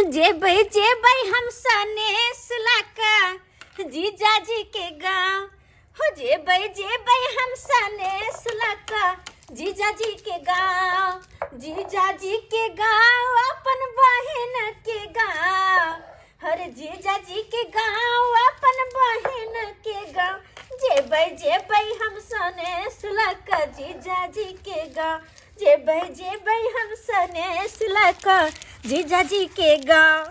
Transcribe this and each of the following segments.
जेबै जेबै हम सनेस लऽ कऽ जीजाजी के गाँव हो जेबै जेबै हम सनेस लऽ कऽ जीजाजी के गाँव जीजाजी के गाँव अपन बहिन के गाँव हर जीजाजी के गाँव अपन बहिन के गाँव जेबै जेबै हम सनेस लऽ कऽ जीजाजी के गाँव जेबै जेबै हम सनेस लऽ कऽ जीजाजी के गाँव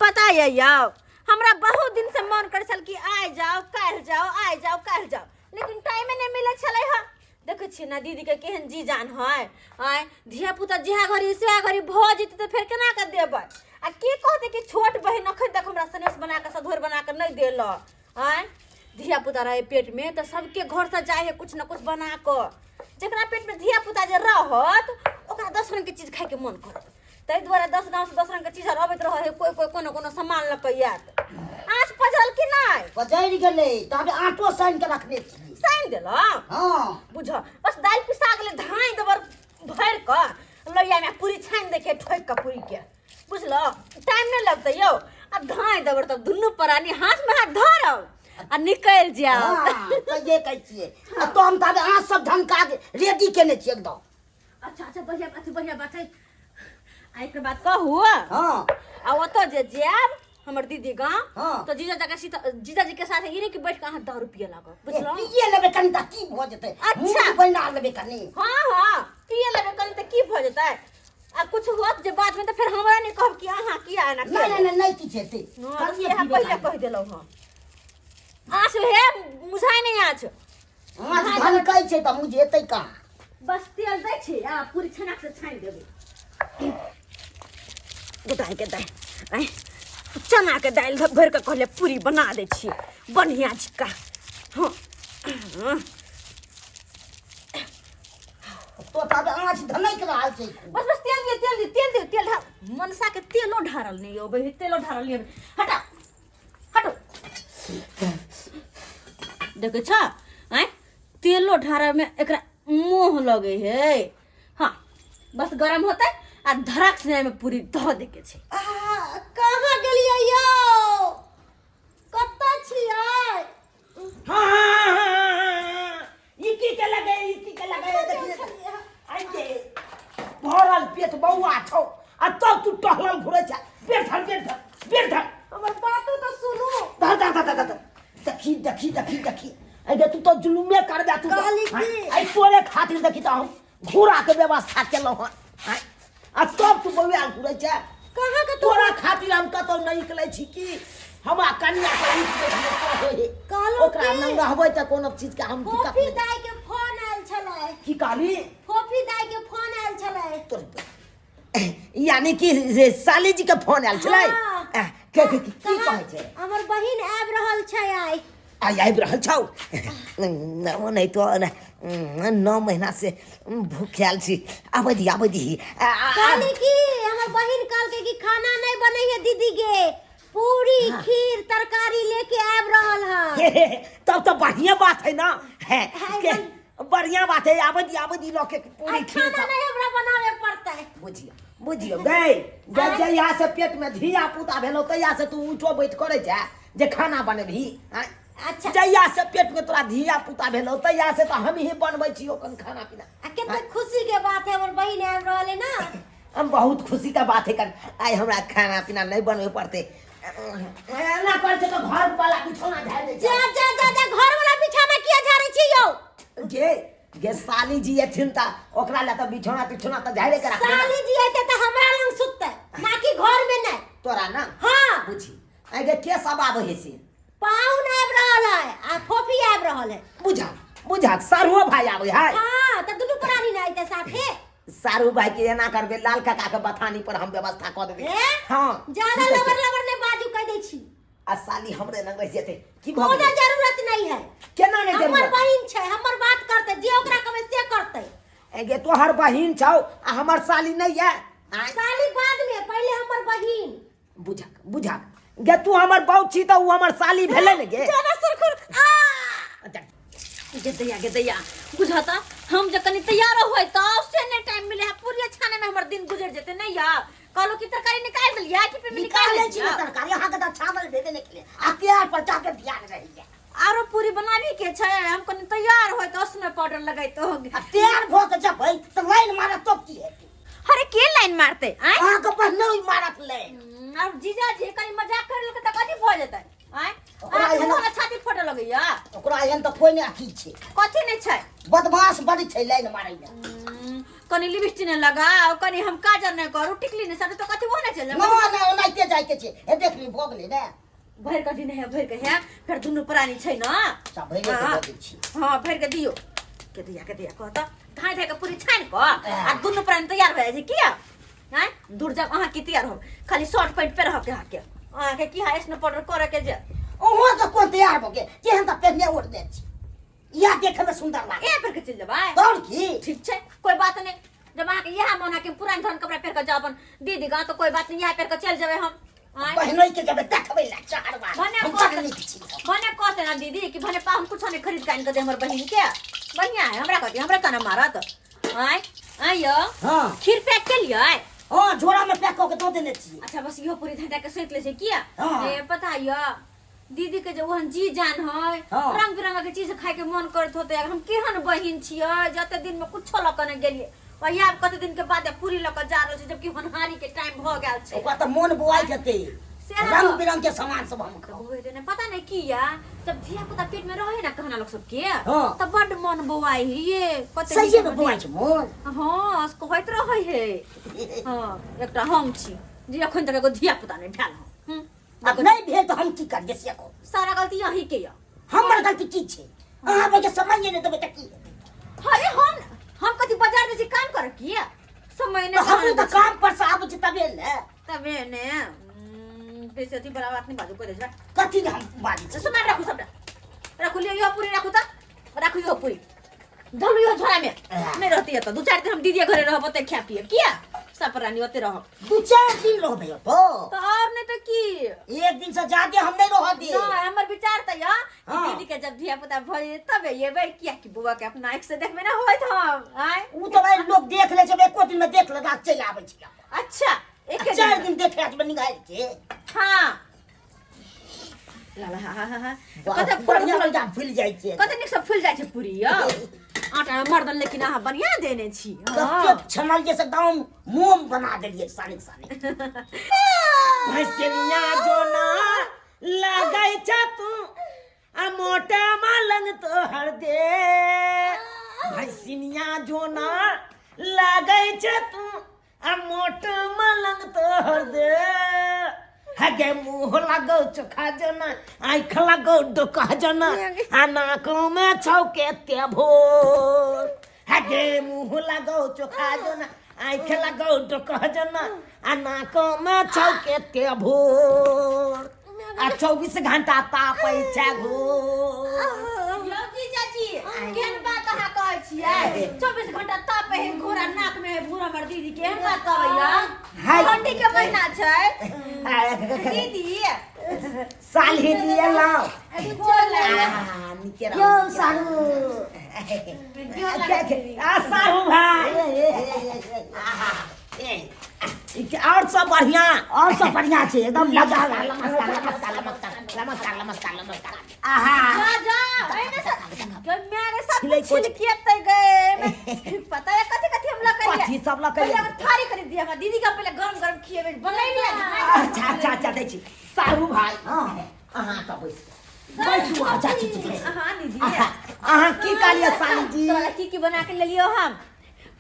पता यऽ यौ हमरा बहुत दिन से मन करै छल कि आइ जाओ काल्हि जाओ आइ जाओ काल्हि जाओ लेकिन टाइमे नहि मिलै छलै हँ देखै छियै ने दीदीके केहन जी जान है आँय धिया पुता जेहा घड़ी सेहा घड़ी भऽ जेतै तऽ फेर केना कऽ देबै आ के कहतै कि छोट बहिन अखन तक हमरा सनेस बना कऽ सधोर बना कऽ नहि देलक आँय धिया पुता रहै पेटमे तऽ सबके घरसँ जाइ है कुछ ने कुछ बना कऽ जकरा पेटमे धिया पुता जे रहत ओकरा दस रङ्गके चीज खाइके मन करत ताहि दुआरे दस गाँवसँ दस रङ्गके चीज आर अबैत रहै है कोइ कोइ कोनो कोनो सामान लऽ कऽ आयत आँच पजरल कि नहि पजरि गेलै तब आटो सानि कऽ रखने छियै सानि देलहुँ हँ बुझ बस दालि पिसा गेलै धाँइ देबर भरि कऽ लोहियामे पूरी छानि दैके ठोकि कऽ पूरीके बुझलऽ टाइम नहि लगतै यौ आ धाँइ देबर तब दुनू प्राणी हाथमे हाथ धरब आ निकलि जायब हँ, सहिए कहै छियै आ तो हम ताबे अहाँ सब ढंका के रेडी केने छियै एकदम अच्छा अच्छा बढ़िया बात छै बढ़िया बात छै आ एक बात कहू हँ आ ओतऽ जे जायब हमर दीदी गाँव हाँ। तो जीजा के सीता जीजाजी के साथ ई नहीं कि बैठ के अहाँ दारू पिए लागब बुझलहुँ पिए लेबै कनि तऽ की भऽ जेतै अच्छा। मुँह बना लेबै कनि हाँ हाँ पिए लेबै कनि तऽ की भऽ जेतै आ कुछ होत जे बाद में तऽ फेर हमरा नहीं कहब कि अहाँ किया एना नहि नहि नहि नहि किछु हेतै हाँ, कनिए इएह पीबै पहिले खाली। कहि देलहुँ हँ आँच हे मुझाइ नहि आँच आँच धनकै छै तऽ मुझे हेतै कहाँ बस तेल दै छी आ पूरी छनाक से छानि देबै दालि के दालि आँय चना के दालि भरि कऽ कहलियै पूरी बना दै छियै बढ़िआँ छिक्का हँ हँ। तो ताबे आँच धनैक रहल छै बस बस तेल दियौ तेल दियौ तेल दियौ तेल ढार मनसा के तेलो ढारल नहि अबै है तेलो ढारल नहि अबै हटाओ हटो देखै छ आँय तेलो ढारमे एकरा मोह लगै है हाँ बस गरम होतै आ धड़क से एहिमे पूरी धऽ दैके छै आ, कहाँ गेलियै यौ कतऽ छियै हाँ हाँ, हाँ, हाँ, ई की के लगे ई की के लगे देखिए आइ के भरल पेट बौआ छौ आ तब तू टहलल घुरै छ पेट धर पेट धर पेट धर हमर बातो तऽ सुनू धर धर धर धर धर देखी देखी देखी देखी अरे तू तो जुलुमे करबे तू तो कहली की? आइ तोरे खातिर देखी तऽ हम घोड़ा के व्यवस्था केलहुँ हन आँय? आ तब तू बौआ घुरै छै कहाँ के तोरा खातिर हम कतौ नहि निकलै छी की हमरा कनिया के उठ के होय हे। कहलहुँ ओकरा की? नहि रहबै तऽ कोनो चीज के हम दिक्कत फोफी नहि दाई के फोन आयल छलै की कहली फोफी दाई के फोन आयल छलै तोर यानी कि से साली जी के फोन आयल छलै हाँ। के के की कहाँ- कहै छै हमर बहिन आबि रहल छै आइ आइ आबि रहल छौ ओ नहि तो 9 महीना से भूखायल छी आबै दी आबै दी कहली कि हमर बहिन कहलकै कि खाना नहीं बनै है दीदी के पूरी खीर तरकारी लेके आबि रहल है तब तो बढ़िया बात है ना है है, के बढ़िया बात है आबै दी आबै दी लऽ के पूरी आइ खीर खाना सब नहीं हमरा बनावे पड़तै बुझियो बुझियो गई जब जहिया से पेट में धिया पुता भेलो तहिया से तू उठो बैठ करे छै जे खाना बनेबही आँय? अच्छा जहिया से पेट में तोरा धिया पुता भेलो तहिया से तऽ हम ही बनबै छियो कन खाना पीना आ कते खुशी के बात है हमर बहिन आबि रहल है ना हम बहुत खुशी का बात है कन आइ हमरा खाना पीना नहीं बनबे पड़ते एना कर छै तऽ घर वाला बिछौना झाड़ि दै जा जा जा जा घर वाला बिछाना किया झाड़ै छी यौ छै गे गे साली जी एथिन तऽ ओकरा लए तऽ बिछौना तिछौना तऽ झाड़े के राखबै ना। साली जी एते तऽ हमरा लंग सुततै ना कि घर में नहीं तोरा ना हाँ बुझी आइ गे के सब आबै है से पाहुन आबि रहल है आ फोफी आबि रहल है बुझा बुझा सारुओ भाई आबै है हाँ तऽ दुनू प्राणी ने अयतै साथे सारू भाई के एना करबै लाल काका के बथानी पर हम व्यवस्था कऽ देबै ए? हाँ ज्यादा ठीक है। लबर लबर नहीं बाजू कह दै छी आ साली हमरे लग रहि जेतै की भऽ कोनो गेलै जरूरत नहीं है केना नहि हमर जरूरत बहिन छै हमर बात करतै जे ओकरा कहबै से करतै ए गे तोहर बहिन छौ आ हमर साली नहि ये आँय, साली बाद में पहले हमर बहिन बुझक बुझक गे तू हमर बहू छी तऽ उ हमर साली भेलै ने गे ज्यादा सुरखुर आ अच्छा, गे दैया गे दैया बुझता हम जे कनी तैयार होय तऽ से नहि टाइम मिले है पूरी छाने में हमर दिन गुजर जेते नहीं यार कहलहुँ कि तरकारी निकालि देलियै कि फिर निकालै निकालै छी ने तरकारी अहाँके तऽ छावल भेबे नहि केलै आ तैयार पर जाके ध्यान रहैया। आरो पूरी बनाबी के छै, हम कनि तैयार होय तऽ उसमे पाउडर लगैतो। आ तैयार भऽ के जेबै तऽ लाइन मारत तब की हेतै? अरे के लाइन मारतै आँय? अहाँके पहिने मारत लाइन। आब जीजाजी कनि मजाक कर लेलकै तऽ कथी भऽ जेतै आँय? ओकरा अहाँके एहन- मुँहमे छाती फटऽ लगैया। ओकरा एहन तऽ कोइ नहि अथी छै। कथी नहि छै? बदमाश बड़ छै लाइन मारै लए। कनि लिपस्टिक नहि लगाउ, कनि हम काजर नहि करू, टिकली नहि सटू तऽ कथी भऽ नहि चलि ना ना, ओनाहिते जाइके छै। हे देख ली, भऽ गेलै ने। भरि कऽ दिने है, भरि कऽ है, फेर दुनू प्राणी छै ने। अच्छा, भरिए कऽ दऽ दै छी। हँ, भरि कऽ दियौ। के दिया के दिया कहत धाय धाय कऽ पूरी छानि कऽ आ दुनू प्राणी तैयार भए जाइ छै। किया आँय दूर जाब, अहाँ की तैयार हो? खाली शर्ट पैंट पहिरब के अहाँके, अहाँके की है स्नो पाउडर करऽ के जे अहाँके कोन तैयार भऽ गेल? केहन तऽ पहिने ओढ़ने छी, इएह देखैमे सुन्दर लागल। ए पर के चलि जेबै तोर की? ठीक छै, कोई बात नहीं। जब अहाँके इएह मन है कि पुरान धन कपड़ा पहिर कऽ जाउ अपन दीदी गाँव, तऽ कोई बात नहीं, इएह पहिर कऽ चलि जेबै हम आँय? बहनोई के जेबै देखबै ला चहरवा। भने हम कहते बड़ नीक छी। भने कहते ना दीदी कि भने पाहुन कुछो नहीं खरीद के आनि कऽ दे हमर बहिन के, बढ़िया है। हमरा कहती हमरा केना मारत आँय? आँय यौ। हाँ। खीर पैक केलियै? हाँ, झोरा में पैक कऽ के दऽ देने छियै। अच्छा, बस इहो पूरी धंधा के सोचि लै छै किया। हाँ। ए पता यऽ दीदी के जे ओहन जी जान है, हाँ। रंग बिरंग के चीज खाय के मन करत होते। हम केहन बहिन छियै, जते दिन में कुछो लऽ कऽ नहि गेलियै, वही आब कते दिन के बाद पूरी लऽ कऽ जा रहल छै, जबकि होनहारी के टाइम भऽ गेल छै। ओकरा तऽ मोन बौआइत हेतै। सएह तऽ। रंग बिरंग के सामान सब हम खाउ। बौआइत नहि, पता नहि किया जब धिया पुता पेट में रहे ना कहना लोग सबके, हाँ। तऽ बड मन बौआइ है ये कते सहिए में नीक। बौआइ छै मोन। हाँ, कहैत रहै है। हाँ, एकटा हम छी जे अखन तक एगो धिया पुता नहि भेल हँ। आब नहि भेल तऽ हम की करियै से कहू? सारा गलती अहीं के यऽ। हमर गलती की छै? अहाँ बजे समय नहि देबै तऽ की हेतै? अरे हम कथी बाजार जाइ छी काम करऽ किया समय तऽ नहि हमहूँ तऽ काम पर से आबै छी तबे ने। तबे ने। बेसी अथी बड़ा बात नहि बाजू, कहि दै छी। कथी ने हम बाजै छी? सामान राखू, सबटा राखू, लिअ इहो पूरी राखू, तऽ राखू इहो पूरी, धरू इहो झोरा में। नहीं रहती है तो दू चार दिन हम दीदी घरे रहब, ओते खा पियब, किया सब प्राणी ओते रहब। दू चारि दिन रहबै ओतऽ? तो और नहीं तो की, एक दिन से ज्यादे हम नहीं रह दे। नहीं, हमर विचार तऽ यऽ कि हाँ। दीदी के जब धिया पुता भऽ जेतै तबे एबै, किया कि बौआ के अपना आँखि से देखबै ने होइत हम आँय। उ तऽ भाई लोग देख लै छै, एको दिन में देख लेलक चलि आबै छै। अच्छा, एके चारि दिन देखे आबै निकालि के। हाँ ला ला, हा हा हा, कते बढ़िया बढ़िया फूलि जाइ छै। कते नीक से फूलि जाइ छै पूरी यौ आटा में मर्दन, लेकिन अहाँ बढ़िया देने छी। हाँ। कते छनलियै से एकदम मोम बना देलियै सानिक सानिक। भैंसनिया जोना लगै छ तू आ मोटा मालंग तोहर दे, भैंसनिया जोना लगै छ तू आ मोटा मालंग तोहर दे, हगे मुँह लगौ चोखा जना, आँख लगौ डोका जना, आ नाको में छौ के ते भोर। हगे मुँह लगौ चोखा जना, आँख लगौ डोका जना, आ नाको में छौ के ते भोर, आ 24 घंटा तापै छै घोर। यौ जीजाजी, केहन बात अहाँ कहै छियै? 24 घंटा तापै है घोड़ा, नाक में है भूरा, हमर दीदी केहन बात कहैया? हाय। ठंडी के महीना छै दीदी। साली दिए लाओ। गोर लागै। आ, नीके रहू। यौ सारू। गोर लागै दीदी। आ साहू भाई, और सब बढ़िया? और सब बढ़िया छै, एकदम मजा आला। नमस्कार नमस्कार नमस्कार नमस्कार नमस्कार नमस्कार। आहा। जा जा, एने से मेरे सब छिलै कोच। छिलकेतै गए, पता है कथी कथी हम लकैया? कथी सब लकैया? पहिले हम थारी खरीद दिया हमरा दीदी का, पहिले गरम गरम खिएबै बनैलियै। अच्छा अच्छा अच्छा, दै छी। साहू भाई, अहाँ तऽ बैस बैसू। अच्छा ठीक छै। हाँ दीदी। आहा, अहाँ की कहलियै साली जी? तोरा की की बना के लेलियो हम?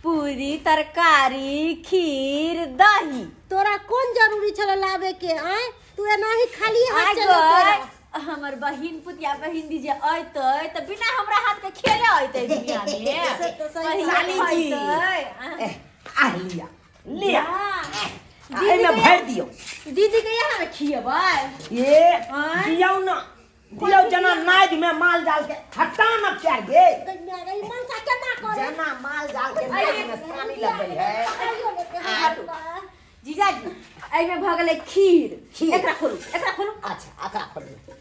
पूरी, तरकारी, खीर, दही। तोरा कोन जरूरी छल लाबे के आय? तू एनाही खाली हाथ आइ चल गए, हमर बहिन पुतिया बहिन दीजिए अयतै तऽ बिना हमरा हाथ के खेले अयतै दुनिया में? से तऽ सही। साली जी। अयतै। आह, लिया लिया। हाँ। आ, एहिमे भरि दियौ। दीदी के यहाँ ने खिएबै। ए आँय? दियौ न, दियौ। जेना नादि में माल जाल के हटा न प्यार गे, मनसा केना करे? जेना माल जाल के नादि में सानी लगै है। हटू। जीजाजी, एहिमे भऽ गेलै खीर। खीर। एकरा खोलू, एकरा खोलू। अच्छा, एकरा खोलू।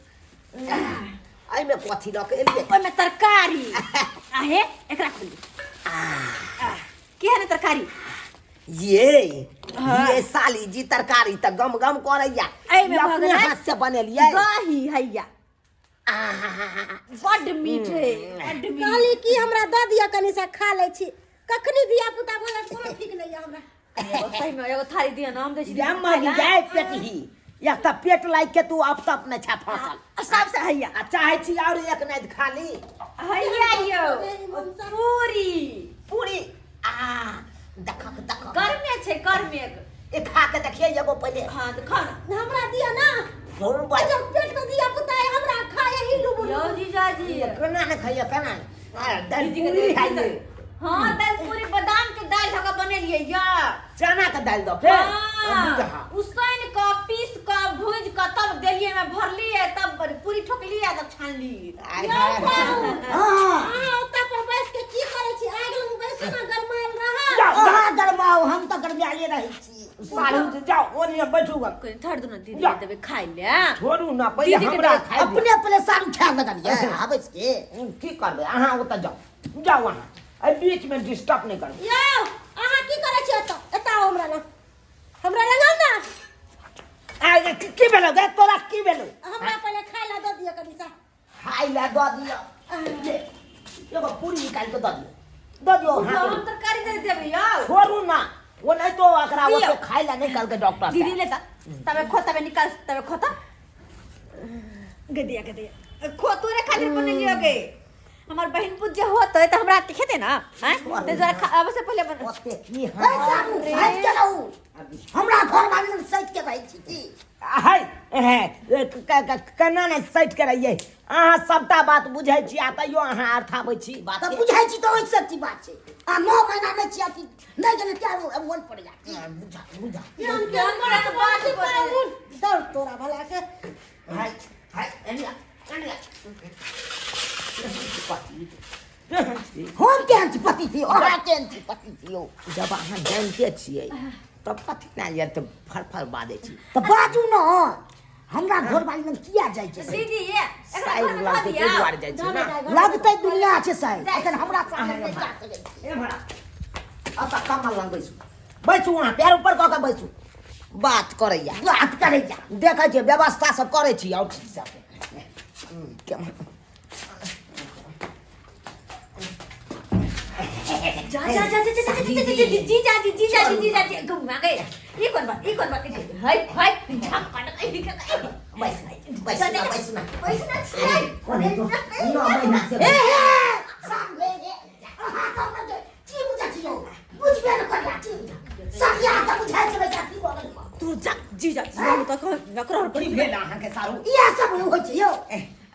एहिमे कथी लऽ के एलियै? ओहिमे तरकारी आहे। एकरा खोलू। केहन है तरकारी? ये ये साली जी तरकारी तऽ गम गम करैया। एहिमे ई भऽ अपने गेलै हाथ से बनेलियै। दही हैया, बड्ड मीठ है, बड्ड मीठ। कहली कि हमरा दऽ दिअ कनि सा, खा लै छी। कखनी धिया पुता भऽ जायत कोनो ठीक नहि यऽ हमरा। एगो सही में एगो थाली दिअ ना, हम दै छी। या मरी जाय पेटही, या तऽ पेट लागि के तू अब तक नहि छा फसल। आ सबसे हैया। आ चाहै छी और एक नाइट खा ली। हैया यौ पूरी। पूरी आ देखक देखक। गर्मे छै, गर्मे। ए खा के देखिए एगो पहिले। हाँ तऽ खा ना। हमरा दिअ ना। छोड़ू बात। जब पेट में धिया पुता है हमरा खाए ही लू यौ जीजाजी। केना ने खाइए केना ने? आ, दालि दीदी के पूरी दे- है ये। हाँ, दालि पूरी बादाम के दालि धऽ कऽ बनेलियै या। चना के दालि दऽ के। हाँ, बुझा। उसैन कऽ पीस कऽ भूजि कऽ तब देलियै ओहिमे भरलियै, तब पूरी ठोकलियै तब छानलियै। आय यौ हाय। बाबू, हाँ। अहाँ ओतऽ पर बैस के की करै छी? आगि लग बैसू ने, गरमायल रहत। जाओ, अहाँ गरमाउ, हम तऽ गरमायले रहै छी। साढ़ू जी जाओ ओनिये बैठू गऽ। कनि थोड़ दुनू दीदी जा। के देबै खाइ ले। छोड़ू ना पहिले दीदी के हमरा देबै। खाइ दिअ। अपने अपने सारू खाय लगलियै आबै के। की करबै, अहाँ ओतऽ जाओ, जाओ अहाँ, एहि बीच में डिस्टर्ब नहि करबै। यौ अहाँ की करै छी एतऽ? एतऽ आउ हमरा लग, हमरा लग आउ ने। आ, की भेलौ गे तोरा, की भेलौ? हमरा पहिले खाय लए दऽ दिअ कनि सा। खाइ लए दऽ दिअ। ये, एगो पूरी निकालि कऽ दऽ दियौ, दऽ दियौ हाथ। हम तरकारी दे देबै यौ। छोड़ू ना, ओ नहि तो एकरा दियौ। ओते खाइ लए नहि कहलकै डॉक्टर। दीदी ले तऽ तबे खो, तबे निकाल, तबे खो। तऽ गदिया गदिया खो, तोरे खातिर बनेलियो गे। हमर बहिन पूत जे होतै तऽ हमरा हाथ के खेतै ना। आँय, ताहि दुआरे आबै से पहिले बन। ओते की ए सारू, हटि के रहू, हमरा घर वाली लग सटि के रहै छी की? है हे, केना नहि सटि के रहियै? अहाँ सबटा बात बुझै छी आ तैयो अहाँ अर्थाबै छी बात तऽ के। बुझै छी तऽ ओहिसँ की बात छै? आ 9 महीना नहि छी, अथी नहि गेलै तें मोन पड़ि जायत। बुझा बुझा। केहन केहन बात बाजै, दौड़ तोरा भला के। हाय हाय, एनिया एनिया। हम केहन छी पति छी, अहाँ केहन छी पति छी यौ? जब अहाँ जानिते छियै तब कथी ने ये तऽ फरफर बाजै छी? तऽ बाजू ने, हमरा घरवाली लग किया जाइ छै? दीदी ये एकरा साइड घरमे धऽ लगतै दियौ। ताहि दुआरे जाइ छी ने। लगतै दुनिया छै साइड, एखन हमरा सामने नहि जा सकै छी। ए भरा, अब कमल लग बैसू, बैसू अहाँ, पैर ऊपर कऽ के बैसू। बात करैया। बात करैया। देखै छियै व्यवस्था सब करै छी और ठीक से। जा जा जा जा जा जा जा जा जा जीजाजी जीजाजी जीजाजी घुमा गए। ई कोन बात, ई कोन बात? हाय हाय, झपट गई। बैस बैस ना, बैस ना। बैस ना छियै। कोन है तो 9 महीना से। ए हे सामने हे, अहाँ तऽ हमरा के की बुझै छी यौ? बुझबे ने करिया की सरिया तऽ बुझाइ छै बेटा की बोलै। तू जा जीजाजी, हम तऽ कह नकरा की भेल अहाँके सारू? इएह सब होइ छै यौ।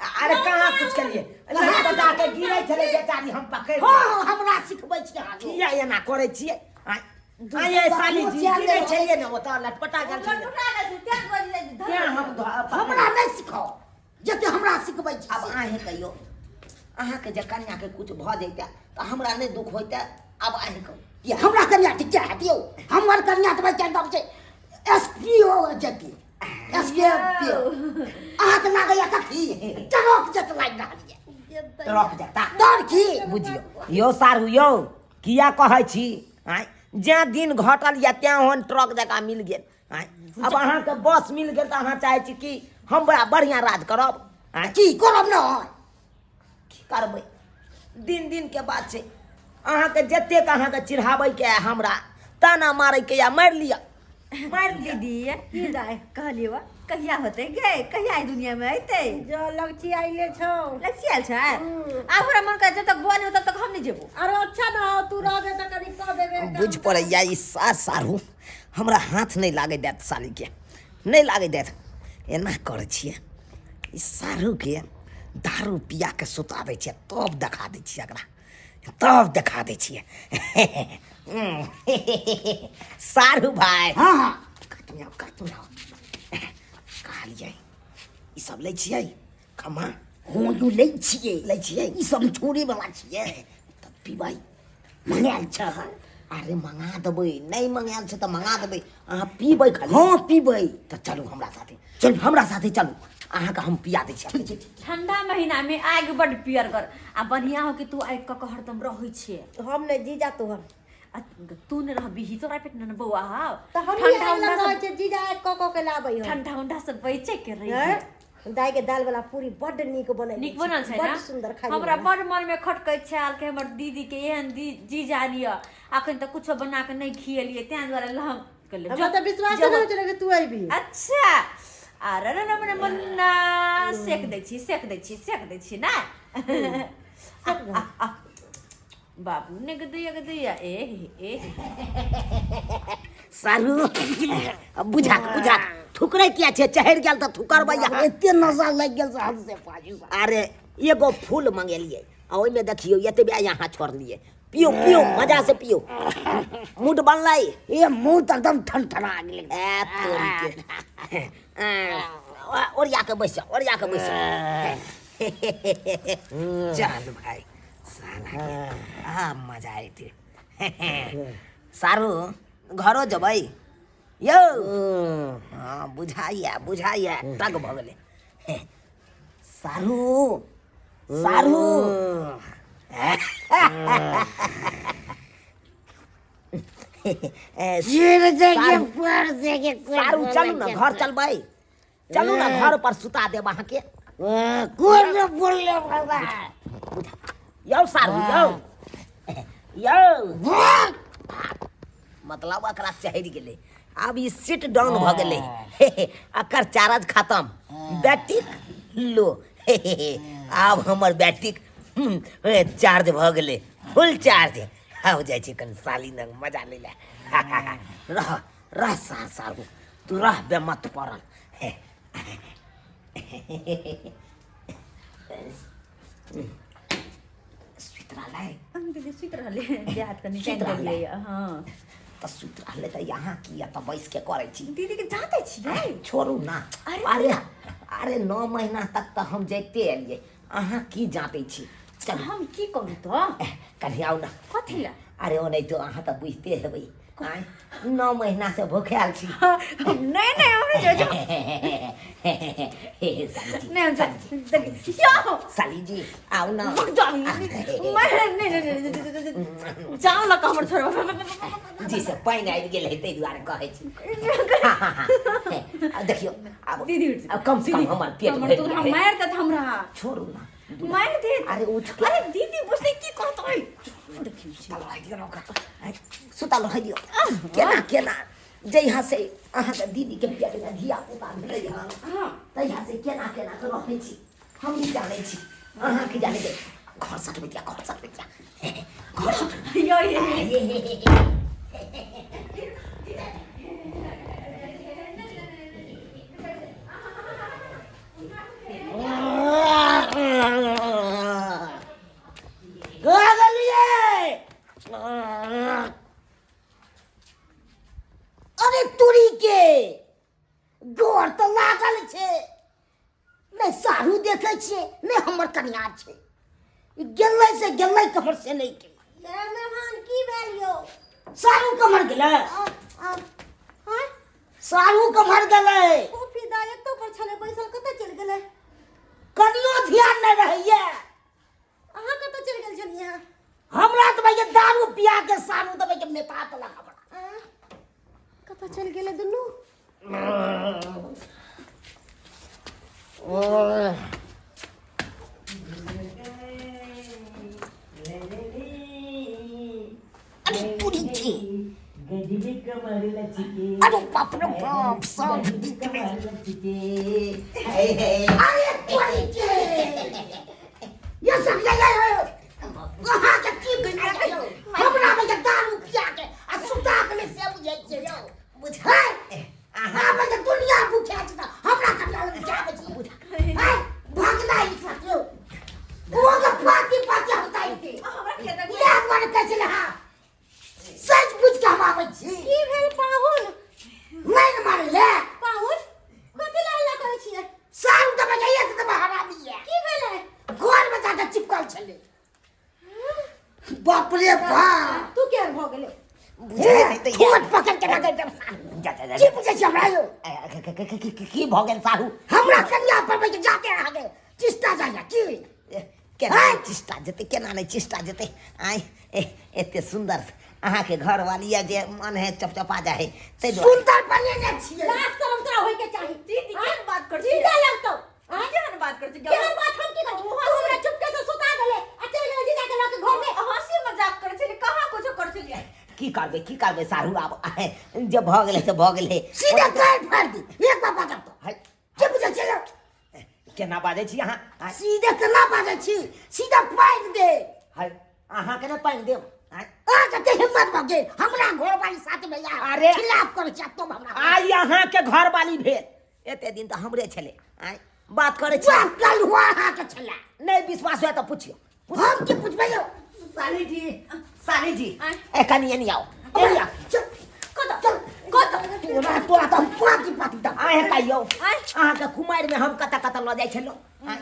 अरे कहाँ कुछ केलिए? लटपटा के गिरै छलै बेचारी, हम पकड़ि। हँ हँ, हमरा सिखबै छी अहाँ लोग। किया एना करै छियै? आँय आँय साली जी, गिरै छलियै ने ओतऽ, लटपटा गेल छलियै। लटपटा गेल छै तें दुआरे जीजाजी धर। तें हम हमरा नहि सिखाउ, जते हमरा सिखबै छी। आब अहें कहियौ, अहाँके जे कन्याके कुछ भऽ जैते तऽ हमरा नहि दुख होइते? आब अहें कहू। ये हमरा कन्या के क्या हैत यौ? हमर कन्या तऽ बच्चा एकदम छै एस पी ओ जती, एस पी ओ। अहाँके लागैया कथी? ट्रक जत लागि रहल ये। ट्रक जता। डर की। बुझियौ यौ सारू यौ, किया कहै छी? आँय, जैं दिन घटल यऽ तैं ओहन ट्रक जकाँ मिल गेल। आँय, आब अहाँके बस मिल गेल तऽ अहाँ चाहै छी कि हम बड़ा बढ़िआँ राज करब? आँय। की करब न? की करबै, दिन दिनके बात छै। अहाँके जतेक अहाँके चिढ़ाबैके यऽ, हमरा ताना मारैके यऽ, मारि लिअ, मारि लिअ। दीदी की दाय कहलियै वा, कहिया होतै गे? कहिया ई दुनिया में अयतै? जो लगचियाइले छौ। लक्षियाल छै। आब हमरा मन कर, जब तक बुआ नहीं हो तब तक हम नहीं जेबो। अरे अच्छा न हो, तू रहबे तऽ कनि कऽ देबे काम। बुझि पड़ैया ई सार सारू हमरा हाथ नहि लागै देत, सालीके नहि लागै देत। एना करै छियै, ई सारूके दारू पिया के सुता दै छियै, तब देखा दै छियै एकरा, तब देखा दै छियै। सारू भाय। हँ हँ। काटू आउ, काटू आउ। कहलियै ई सब लै छियै खम्मा? हँ यौ, लै छियै। लै छियै? ई सब छोड़े वाला छियै। तब पीबै। मंगायल छै? अरे मंगा देबै, नहि मंगायल छै तऽ मंगा देबै। अहाँ पीबै खाली? हँ, पीबै। तऽ चलू हमरा साथे, चलू हमरा साथे चलू, अहाँके हम पिया दै छी। ठंडा महीना में आगि बड पियरगर आ बढ़िया हो कि तू आगि कऽ के हरदम रहै छियै। हम नहि, जीजा तोहर। आ तू ने रहबीही तोरा पेट ने बौआ हाव। तऽ हम ठंडा लग उंडा रहै सब छै जीजा कऽ कऽ के लाबै हम। ठंडा उंडा सब बेचे के रही। हैं? दाइ के दाल वाला पूरी बड्ड नीक बनै नीक बनल छै बड्ड ना? सुंदर खाइ हमरा बड़ मन में खटकै छल कि हमर दीदी के एहन जीजा लिअ, अखन तऽ कुछो बना के नहि खिएलियै, ताहि दुआरे लहम कहलियै, हमरा जो- तऽ विश्वास जो- नहि होइ छलै कि तू अयबी। अच्छा अरे रे रे मन्ना सेक दै छी, सेक दै छी, सेक दै छी ना। आ, आ, बाबू ने गदैया गदैया ए हे, ए हे। सारू बुझा बुझा थुकरै किया छै? चढ़ि गेल तऽ थुकरबै अहाँ। एते नशा लागि गेल से हद से फाजिल। अरे एगो फूल मंगेलियै आ ओहिमे देखियौ एतबे यहाँ छोड़लियै। पियो पियो मजा से पियो। मूड बनलै? ए मुँह तऽ एकदम ठनठना गेलै। ए तोरी के। ओरिया के बैस जाओ, ओरिया के बैस जाओ। चल भाई साला के आ मजा अयतै। सारू घरो जेबै यौ? हँ बुझाइया बुझाइया टग भऽ गेलै। सारू सारू सारू चलू ने घर चलबै, चलू ने घर पर सुता देब अहाँके। कोन बोलले बाबा? यौ सारू यौ यौ, मतलब एकरा चढ़ि गेलै, आब ई सिट डाउन भऽ गेलै, एकर चार्ज खतम, बैटरीक लो। आब हमर बैटरीक चार्ज भऽ गेलै, फुल चार्ज। आब जाइ छी कनि साली नग मजा लै लए। रह रह सार सारू तू रह बेमत पड़ल। सुति रहलै? दीदी सुति रहलै, देह हाथ कनि सुति टाइम रहलै? देलियै। हँ तऽ सुति रहलै तऽ यहाँ किया तऽ बैस के करै छी? दीदी के जाते छियै। छोड़ू ना। अरे अरे अरे 9 महीना तक तऽ हम जाइते एलियै, अहाँ की जाँतै छी? चलू। हम की करू तऽ? कनि आउ ना। कथी लए? अरे ओनाहितो अहाँ तऽ बुझिते हेबै, आँय 9 महीना से भूखायल छी। नहि नहि हम नहि जाउ। हे साली जी। नहि हम साली जी, देखियौ। साली जी आउ ना। मैं नहीं नहीं नहीं जाओ लऽ कऽ हमर छोड़ब। जी से पानि आबि गेल है ताहि दुआरे कहै छी। आ देखियौ आब दीदी उठि आब कम से कम हमर पेट हमर भरि तोरा गेल। मारि देत हमरा। छोड़ू ना। मारि देत। अरे उठ के। अरे दीदी बुझतै की कहतै। देखियौ सुतल रहै दियौ ने ओकरा, आँय, सुतल रहै दियौ। केना केना जहिया से अहाँके दीदी के पेट में धिया पुता भेलै हँ तहिया से केना केना के रहै छी हम नहि जानै छी, अहाँ की जानै छी। घर सटबै दिया, घर सटबै दिया, घर सटबै। यो ये गेलियै। अरे तुरी के गोर तऽ लागल छै, नहि सारू देखै छियै नहि हमर कनिया छै। ई गेलै से गेलै कमर से नहि गेलै। ये मेहमान की भेल यौ? सारू कमर गेलै? आँय? सारू कमर गेलै? कॉफी दाइ एतो पर छलै बैसल, कतऽ चलि गेलै? कनियो ध्यान नहि रहैया। अहाँ कतऽ चलि गेल छलियै अहाँ? हमरा तऽ भैया दारू पिया के सारू दबै के मेता देलक हमरा। आँय? कतऽ चलि गेलै दुनू? अरे तुरी के, अरे बाप रे बाप, सब बीत में। अरे तुरी के, ये सब ये ये अहाँ के की बुझाइ यौ? हमरा में के दारू पिया के आ सुता के नहि से बुझै छियै यौ। बुझै अहाँ में के दुनिया बुझै छै तऽ हमरा कनिया लग जाबै छी। हैं भगना ई सब यौ, ओ के पाती पाती हम ताइ के हमरा खेतक इएह दुआरे कहै छलै। हँ सच बुझ के हम आबै छी। की भेल पाहुन? नहि ने मारै ले पाहुन कथी लए हल्ला करै छियै? सारू तऽ बजाइए तऽ हरामी ये। की भेलै? घर में जाके चिपकल छलै। बाप रे बाप, तू केहन भऽ गेलै? बुझाइ नहि दैया। ठोट पकड़ के रगड़ देब सारू। जा जा जा। की बुझै छी हमरा यौ? की भऽ गेल साहू? हमरा कनिया पर बैठ जाते अहाँके चिस्ता जाइया की? केना नहि चिस्ता जेतै, केना नहि चिस्ता जेतै? आँय एते सुन्दर अहाँके घरवाली यऽ जे मन है चपचपा जाइ है ताहि दुआरे सुंदर बनेने छियै लाज शरम तोरा होय के चाही दीदी केहन बात करै छी जीजा लगतौ आँय? केहन बात करै छी केहन बात हम की करी तू हमरा चुपके से सुता देले आ चलि गेलै जीजा के लऽ के घर में हंसी मजाक करै छलियै कहाँ कुछो करै छलियै की करबै की करबै साढ़ू आब जे भऽ गेलै से भऽ गेलै सीधे कान फाड़ दी एक बार बाजब तो है के बुझै छियै यौ? केना बाजै छी अहाँ आँय? सीधे केना बाजै छी सीधा पानि दे है अहाँ केना पानि देब आँय? अहाँ कते हिम्मत भऽ गेल हमरा घरवाली साथ में या अरे। खिलाफ करै छी तुम हमरा आइ अहाँके घरवाली भेल एते दिन तऽ हमरे छलै आँय बात करै छी बाप कल हुआ अहाँके छला नहि विश्वास हुए तऽ पुछियौ हम की पुछबै यौ साली जी साली जी आँय। ए कनि एनी आउ एनी आउ चल कतऽ कतऽ तोरा तोरा तऽ हम पाँच पाँच दब अहें कहियौ आँय। अहाँके कुमारिमे हम कतऽ कतऽ लऽ जाइ छलहुँ आँय?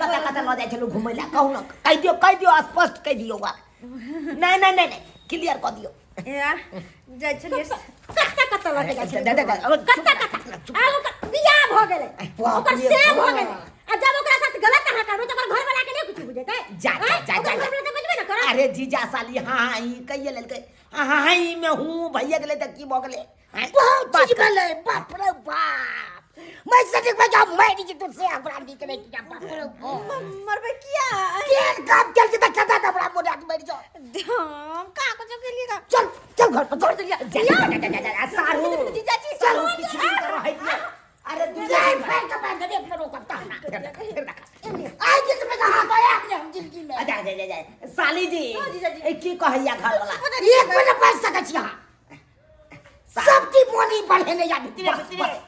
कतऽ कतऽ लऽ जाइ छलहुँ घुमै लए कहू ने कहि दियौ कहि दियौ स्पष्ट कहि दियौ बात नहि नहि नहि नहि क्लियर कऽ दियौ या जाइ छलियै कत्ता कत्ता लऽ के जाइ छलै दे, दे, दे, अरे, कत्ता कत्ता आब ओकर बियाह भऽ गेलै बाप ओकर रे से भऽ बाप। गेलै आ जब ओकरा साथ गलत अहाँ करबै तऽ ओकर घरवाला के नहि कुछ बुझेतै जा, जा, आँय? जा, ओकर जा, जा। घरवाला तऽ बजबे ने करत अरे जीजा साली हाँ हाँ ई कहिए लेलकै हाँ हाँ ई में हूँ भैया गेलै तऽ की भऽ गेलै आँय? बहुत बात चीज कर। भेलै बाप रे बाप मैं सटिक भाई जा मरि जेतौ से हमरा नीक नहि किया बाप रे बाप मरबै किया केहन काम केलकै तऽ कदा हमरा मोन आदमी मरि जाओ हम कहाँ कुछो केलियै का चल चल घर पर चल जा, जा, जा, जा, जा, जा, सारू जीजाजी सारू किछु दिन तऽ रहै दियौ अरे दू जाय दिन फेर के बांध दे फेर ओकर तहना फेर देखा, फेर देखा। आइ के समय कहाँ गया अपने हम जिंदगी में जा, जा, जा, जा। साली जी हाँ, जीजाजी। ए, की कहैया घरवाला एक मिनट बाजि सकै छी अहाँ सब की मोनी बढ़ेने या भीतरे बस भीतरे बस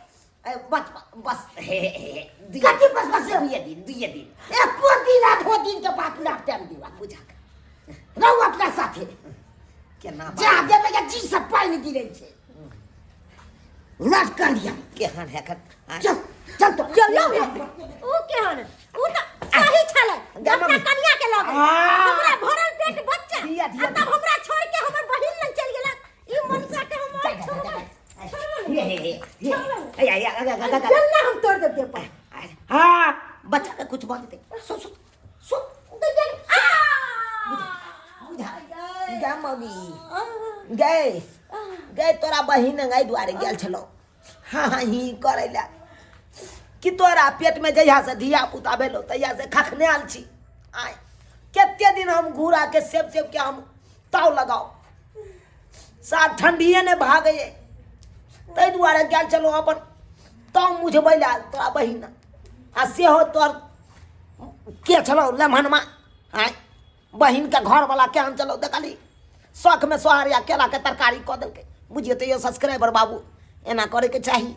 ए, बस बस हे हे हे दुइये कथी बस बस दुइये दिन दुइये दिन एको दिन आधो दिन के बात ना टाइम दिवा बुझा रहू अपना साथे केना जा देबै के जी सब पानि गिरै छै लटकल लिया केहन है एखन आँय? चल चल तो यौ यौ यौ ऊ केहन ऊ तऽ सही छलै अपना कनिया के लऽ गेलै आ। हमरा भरल पेट बच्चा दिया, दिया, आ तब हमरा छोड़ के हमर बहिन लग चलि गेलक ई मनसा के हम और छोड़बै हे हे हे हे हे हे हे चल ना हम तोड़ देब देह पर हाँ बच्चा के कुछ भऽ जेतै सु सु सु बुझा गे मम्मी गए गए तोरा बहिन एहि दुआरे गेल छलौ हाँ हाँ ही करै लए कि तोरा पेटमे जहियासँ धिया पुता भेलौ तहियासँ खखने आयल छी आय कते दिन हम घूराके सेब सेबके हम ताव लगाउ सार ठंडिए नहि भागैए ताहि दुआरे गेल छलहुँ अपन ताव मुझबै लए तोरा बहिन आ सेहो तोहर के छलौ लेमहनमा आँय बहिनके घरवला केहन छलौ देखली शौकमे सोहार या केलाके तरकारी कऽ देलकै बुझियौ तऽ यौ सब्सक्राइबर बाबू एना करैके चाही।